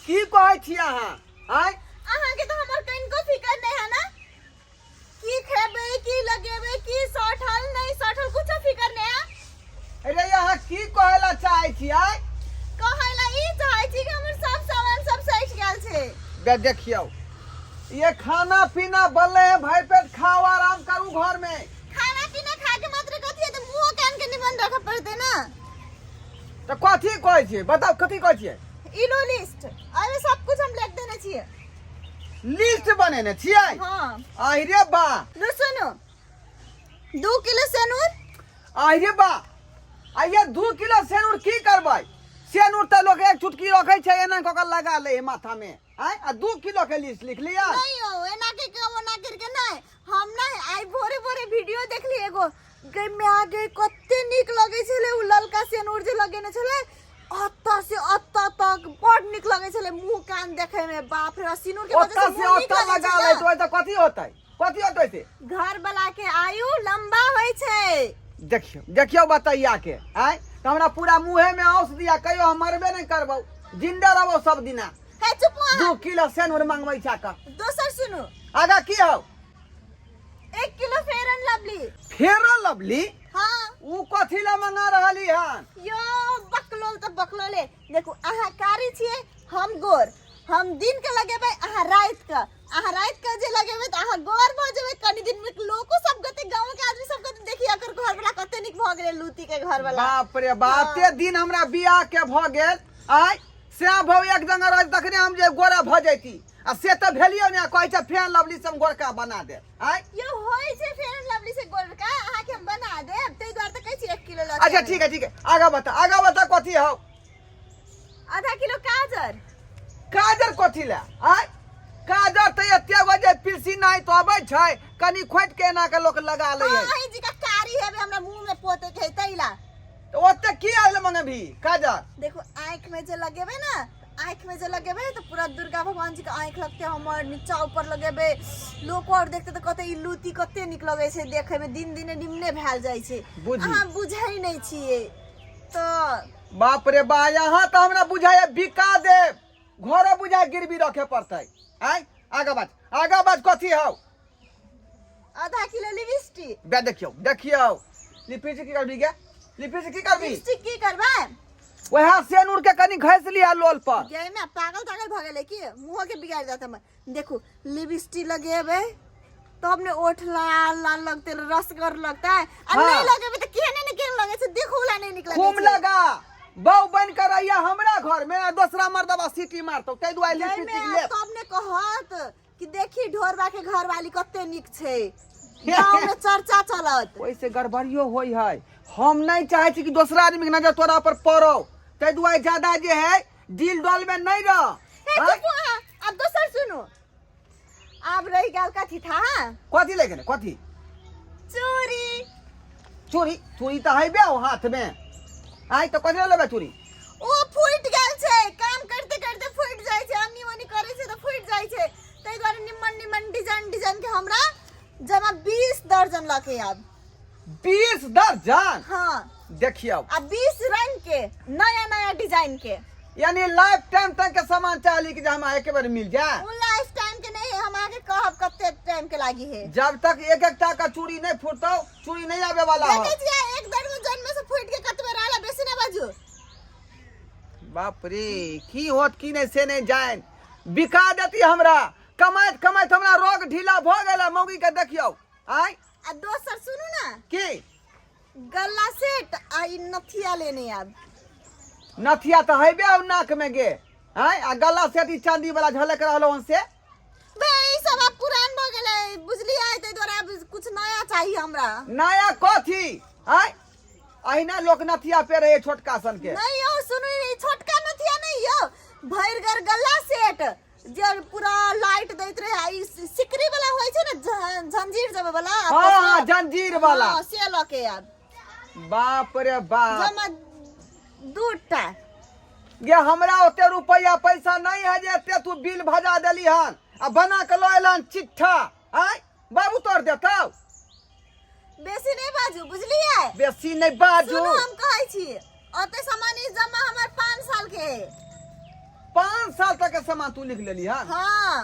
की कहै छी अहाँ आय? अहाँके तऽ हमर कनिको फिकर नहि है ना। की खेबै, की लगेबै, की सठल नहि सठल, कुछो फिकर नहि है। अरे अहाँ की कहै ला चाहै छी आय? कहै ला ई चाहै छी कि हमर सब सामान सब सठि गेल छै। बे देखियौ, ये खाना पीना बनले है, भरि पेट खाओ, आराम करू घर में। खाना पीना खा के मात्र कथी हेतै? मुँहो कान के निमन रखऽ पड़तै ना। तऽ कथी कहै छियै बताउ, कथी कहै छियै? ई लो लिस्ट, अरे सब कुछ हम लिख देने छियै। लिस्ट बनेने छियै? हाँ। आहि रे बा। लो सुनो, 2 किलो सेनूर। आहि रे बा, आइये 2 किलो सेनूर की करबै? सेनूर तऽ लोक एक चुटकी रखै छै, एना कऽ कऽ लगा लै है माथा में। आँय, आ 2 किलो के लिस्ट लिख लिया? नहीं हो, एना के के ओना करके नहीं। हम ना आइ भोरे भोरे वीडियो देखली एगो, गे माय गे कते नीक लगै छलै उ ललका सेनूर जे लगेने छलै, अत्ता से अत्ता तक बड़ नीक लगै छलै मुंह कान देखे में। बाप रे, सिनूर के वजह ओत्ता से से मुंह नीक ओत्ता लगै लगा छै लै ना। तऽ ओहिसँ कथी होतै? कथी होतै से? घर वाला के आयु लंबा होइ छै। देखियौ देखियौ, बतैया के आँय तऽ हमरा पूरा मुँहे में औस दिया, कहियो हम मरबे नहीं करबौ, जिंदा रहबौ सब दिना। हे चुप अहाँ। 2 किलो सेनूर मंगबै छा कऽ। दोसर सुनू। आगा की हौ? 1 kilo fair and lovely. Fair and lovely? हाँ। उ कथी ला मंगा रहली हन? यो बकलोल तऽ बकलोले। देखू, अहाँ कारी छियै, हम गोर। हम दिन के लगेबै, अहाँ राति के। अहाँ राति के जे लगेबै तऽ अहाँ गोर भऽ जेबै कनी दिन में। लोको सब कहते, गाँव के आदमी सब कहते, देखी एकर घर वाला कते नीक भऽ गेलै, लूती के घर वाला। बाप रे बाप, ते दिन हमरा बियाह के भऽ गेल आय, से भौ एक जगह रह तखने हम जे गोरा भऽ जैती, आ से तऽ भेलियो ने, कहै छै फेर लवली से हम गोरका बना देब। आय यो होय छै फेर लवली से गोरका, अहाँ के हम बना देब, ताहि दुआरे तऽ कहै छी 1 किलो लऽ। अच्छा ठीक है ठीक है, आगा बता, आगा बता कथी हौ? आधा किलो काजर। काजर कथी ले आय? काजर तऽ एते गो जे पीसी नहि तऽ अबै छै, कनि खोटि के एना के लोक लगा लै है। अहीं जी का कारी हेबे, हमरा मुंह में पोते के है तैला। तऽ ओते की आयल मंगबी काजर? देखो, आँख में जे लगेबे ना, आँख में जे लगेबे तो पूरा दुर्गा भगवान जी के आँख लगते हमर, नीचा ऊपर लगेबे, लोक और देखते तो कहते ई लूती कते नीक लगे छै देखे में, दिन दिने निमने भेल जाइ छै। बुझी। अहाँ बुझै नहि छियै तऽ। बाप रे बा, यहाँ तऽ हमरा बुझाइए बिका देब, घरो बुझाय गिरवी रखे पड़तै। आय आगा बाज, आगा बाज, कथी हौ? आधा किलो लिपस्टिक। बे देखियौ देखियौ, लिपस्टिक की करबी गे? लिपस्टिक की करबी? लिपस्टिक की करबै? वएह सेनूर के कनि घसि लिहा लोल पर। गे में पागल तागल भऽ गेलै की? मुँह के बिगाड़ देत हमर। देखू, लिपस्टिक लगेबै तब ने ओठ लाल लाल लगते, रसगर लगता है, आ नहीं लगेबै तऽ केहने ने केहन लगै छै, देखो ला नहीं नीक लगै खूब छै। लगा, बहु बन कर रहिया हमरा घर में, आ दोसरा मर्दबा सीटी मारतौ, ताहि दुआरे जाहिमे लिपस्टिक ले। तब ने कहत कि देखी ढोरबा के घर वाली कते नीक छै, गाँव में चर्चा चलत। ओहिसे गड़बड़ियो होइ है। हम नहीं चाहे छी कि दोसरा आदमी के नजर तोरा पर पड़ो, ताहि दुआरे ज्यादा जे है दिल डोल में नहीं रह। हे हाँ? चुप अहाँ। अब दोसर सुनू, आब रहि गेल कथी था? कथी ले गेलै कथी? चूड़ी। चूड़ी? चूड़ी तऽ हेबे हो हाथ में, आइ तऽ कथी लेबै चूड़ी? ओ फूटि गेल छै, काम करते करते फूटि जाइ छै, अन्नी ओनी करै छै तऽ फूटि जाइ छै, ताहि दुआरे निम्मन निम्मन डिजाइन डिजाइन के हमरा जमा 20 दर्जन लऽ के आब। 20 दर्जन? हाँ। देखियौ, आ 20 रंग के, नया नया डिजाइन के। यानी लाइफ टाइम तक के सामान चाहली कि जे हमरा एके बेर मिल जाए? उ लाइफ टाइम के नहीं है, हम आगे कहब कते टाइम के लागी है। जब तक एक एक टा का चूड़ी नहीं फूटतो, चूड़ी नहीं आवे वाला हो। देखे छियै एक दर्जन में से फूट के कतबे रहला, बेसी ना बाजू। बाप रे, की होत की नहीं से नहीं जान, बिका देती हमरा, कमाइत कमाइत हमरा रोग ढीला भ गेल मौगी के देखियौ आय। आ दोसर सुनू ना। की? गला सेट आ ई नथिया लेने आब। नथिया तऽ हेबे आब नाक में गे आय, आ गला सेट ई चांदी वाला झलक रहलो हन से? बे ई सब आब पुरान भ गेलै बुझलियै, ताहि दुआरे आब कुछ नया चाही हमरा। नया कथी आय? अहिना लोक नथिया पेरे है छोटका सन के। नहीं यौ सुनू, ई छोटका नथिया नहीं यौ, भरि गर गला सेट जे पूरा लाइट दैत रहे, आ ई सिकरी वाला होइ छै ने, जंजीर जबे वाला। हाँ हाँ, जंजीर वाला। हाँ, से लऽ के आब। बाप रे बाप। जमा दूटा। गे हमरा ओते रुपया पैसा नहीं है जे एते तू बिल भजा देली हन आ बना के लऽ एलन चिट्ठा। आय बाबू तोड़ देतौ। बेसी नहीं बाजू बुझलियै? बेसी नहीं बाजू। सुनू हम कहै छी, ओते सामान ई जमा हमर 5 साल के है। 5 साल तक के सामान तू लिख लेली हन? हाँ,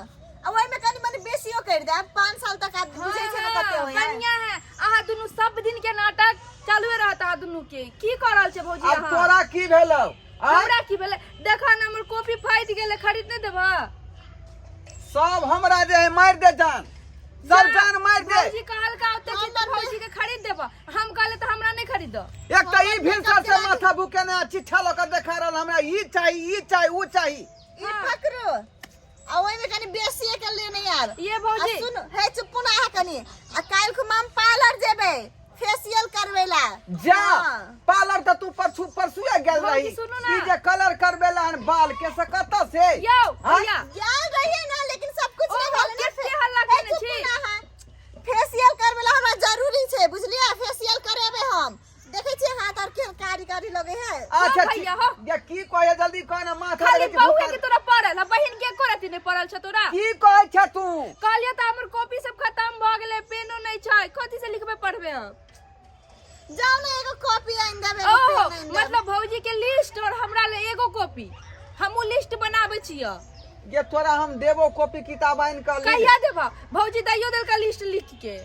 आ ओहिमे कनि मनि बेसियो करि देब, 5 साल तक आब बुझै छै ने कते होइए। बढ़िया है। अहाँ दुनू सब दिन के नाटक चालुए रहत। अहाँ दुनू के की कर रहल छै भौजी? आब अहाँ तोरा की भेलौ आँय? हमरा की भेलै? देखा ने, हमर कॉपी फाटि गेलै, खरीद नहि देबह? सब हमरा जे है मारि दे जान, सब जान मारि दे। भौजी कहलका ओते चीज तऽ भौजी के खरीद देबह, हम कहले तऽ हमरा नहि खरीद। एक तऽ ई भिनसर से माथा भूकेने आ चिट्ठा लऽ कऽ देखा रहल, हमरा ई चाही, ई चाही, ऊ चाही। ई पकड़ू, आ ओहिमे कनि बेसिए के लेने यार। ये भौजी। आ सुन हे, चुप्पू ना अहाँ कनि। आ काल्हि खुमा हम पार्लर जेबै फेशियल करबै ला। जा। हाँ। पार्लर तऽ तू परसू परसुए गेल भौजी, रही। सुनू ना। ई जे कलर करबेला हन बाल के, से कतऽ से? यौ हाँ? भैया। गेल रहिए ना, लेकिन सब कुछ ओहो, नहीं भेलै ना। कते हल्ला हे, केने चुप्पू छी? ना अहाँ। फेशियल करबै ला हमरा जरूरी छै, बुझलियै? फेशियल करेबै हम। देखै छियै हाथ आर के कारी कारी लगे है। अच्छा, भैया, हो। ये की कहै, जल्दी कह ना, माथा खाली लगै छै बहुए भूखा। के तोरा पड़ल है, बहिन के एको रति नहि पड़ल छ तोरा। की कहै छ तू? कहलियै तऽ हमर कॉपी सब खत्म भऽ गेलै, पेनो नहि छै, कथी से लिखबै पढ़बै हम? जाओ ना, एगो कॉपी आनि देब, एगो ओहो पेन आनि देब। मतलब भौजी के लिस्ट और हमरा ले एगो कॉपी। हमहूँ लिस्ट बनाबै छियै। ये तोरा हम देबो कॉपी किताब आनि कऽ लिख। कहिया देबह भौजी? दैयो देलका लिस्ट लिख के।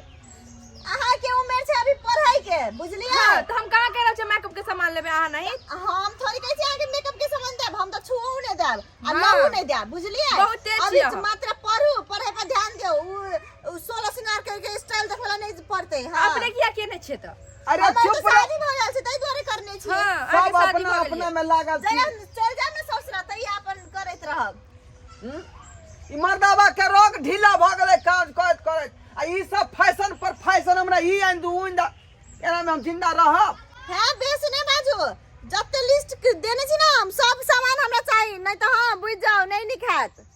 अहाँ के उम्र छै अभी पढ़ाई के, बुझलियै? हाँ, तऽ हम कहाँ कह रहल छियै मेकअप के सामान लेबै अहाँ नहीं। हम थोड़ी कहै छी अहाँके मेकअप के सामान देब, हम तऽ छुओ नहि देब आ हाँ। लहू नहि देब, बुझलियै? बहुत तेज अभी छियै अहाँ। मात्र पढ़ू, पढ़ै पर ध्यान दियौ। उ उ सोलह श्रृंगार करके स्टाइल देखै ला नहि पड़तै। हाँ। अपने किया केने छियै तऽ? अरे हमर तऽ चुप रह। शादी भऽ गेल छै, ताहि दुआरे करने छियै। हाँ, अहाँके सब शादी अपना भऽ गेल अपना यऽ। में लागल छी। जहिया चलि जायब ने ससुरा, तहिया अपन करैत रहब। हम्म? ई मर्दाबा के रोग ढीला भऽ गेलै काज करैत करैत, आ ई सब फैशन पर फैशन, हमरा ई आनि दू, उ आनि दू, एना में हम जिंदा रहब? हैं, बेसी नहि बाजू। जते लिस्ट देने छी ने हम, सब सामान हमरा चाही, नहि तऽ हाँ बुझि जाउ, नहि नीक हैत।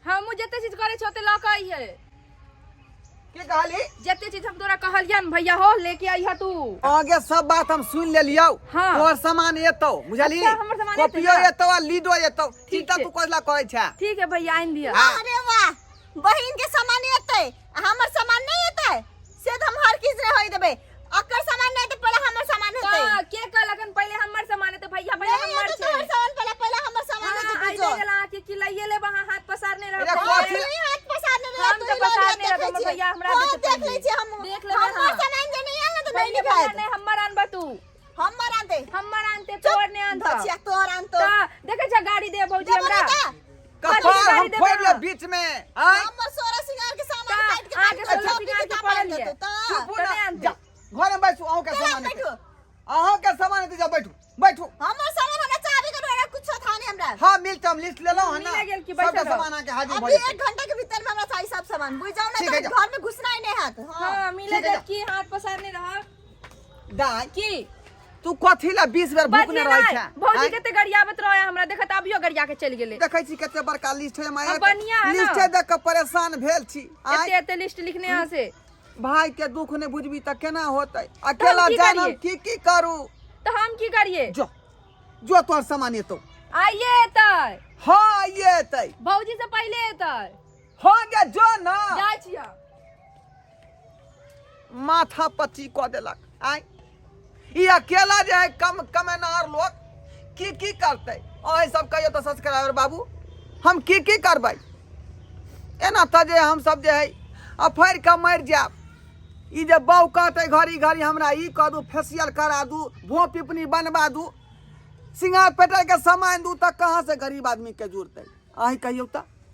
हमहूँ जते चीज करै छी ओते लऽ कऽ अइहे। की कहली? जते चीज हम तोरा कहलियन भैया हो, लेके अइहा तू। आगे सब बात हम सुन लेलियौ। हाँ। तोहर सामान एतौ, बुझली? अच्छा, हमर सामान एतौ कॉपियो ना? एतौ आ लीडो एतौ। चिंता छै। तू कथी ला करै छै? ठीक है भैया, आनि दिअ। हाँ। अरे वाह, बहिन के सामान एतै आ हमर सामान नहि एतै, से तऽ हम हर चीज नहि होय देबै। अकर सामान नहि तऽ पहिले हमर सामान हेतै। कहाँ? के कहलक पहिले हमर सामान हेतै? भैया, पहिले नहीं हमर हेतै छै। तोहर सामान पहिले, पहिले हमर सामान हाँ, हेतै। आइ तू जो गेल अहाँके कि लइए लेब, अहाँ हाथ पसारने अरे रहब। कथी? नहीं, हाथ पसारने रहे, हम तू तऽ ही लऽ लिअ, पसारने रहब, देखै हमर छियै। भैया हमरा हाँ, देतै देख लै पहिले। छियै हम। देख लेबै हमर अहाँ। सामान जे नहि आयल ने तऽ नहि पहिले भैया निभायत। नहि, हमर आनबा तू। हमर आनतै। हमर आनते, तोहर नहि आनतौ। धचिया, तोहर आनतौ। तऽ देखै छ, गाड़ी दे भौजी देबो हमरा। ने तऽ। कपार गाड़ी हम देबै फोड़ि लेब अहाँ। बीच में आँय? हमर सोलह श्रृंगार के सामान तऽ काटि के अहाँके काटि के सोलह कॉपी श्रृंगार के किताब पड़ल आनि यऽ। देतौ तऽ। चुप तऽ ना, नहि आनतै। जा घर में बैसू, अहूँ के केना सामान बैठू? हेतै, अहूँ के सामान हेतै, जा बैठू बैठू। हमर सामान हमरा चाहबे करू, हमरा कुछो था नहीं हमरा। हाँ, मिलते, हम लिस्ट लेलहुँ हन ना। मिले गेल कि बैसल सबटा रहो? सामान अहाँके हाजिर भऽ अभी जेतै। 1 घंटा के भीतर में हमरा चाही सब सामान, बुझ जाओ ना। ठीक तो है, जाओ। घर में घुसना ही नहीं हाथ। हाँ। हाँ, मिले ठीक है, गेल जा। कि हाथ पसारने रहब? दाय, की? तू कथी ला 20 बेर भूखने बजिए रहै नहि छै? भौजी। आँय? कते गरियाबत रहे हमरा, देखत अभियो गरिया के चलि गेलै। देखै छी कते बड़का लिस्ट है माय। हाँ, बढ़िया है ना। लिस्ट देख के परेशान भेल छी आँय? एते एते लिस्ट लिखने अहाँ से। भाई के दुख नहीं बुझबी तऽ केना होतै? अकेला की जान हम करियै? की की करू? तऽ हम की करिए? जो जो, तोहर सामान एतौ। आइए एतै? हाँ, आइए एतै। भौजी से पहिले एतै। हो गे, जो ना। जाइ छियै। माथा पच्ची कऽ देलक आय। ई अकेला जे है कम कमेनार लोक की की करतै? अहीं सब कहियौ तऽ सब्सक्राइबर बाबू, हम की की करबै? एना तऽ जे हम सब जे है अफारि कऽ मरि जायब। ई जे बहू कहतै घड़ी घड़ी हमरा ई कऽ दू, फेसियल करा दू, भों पिपनी बनवा दू, सिंगार पेटाइके सामान दू, तऽ कहाँ से गरीब आदमीके जुड़तै? अहीं कहियौ तऽ।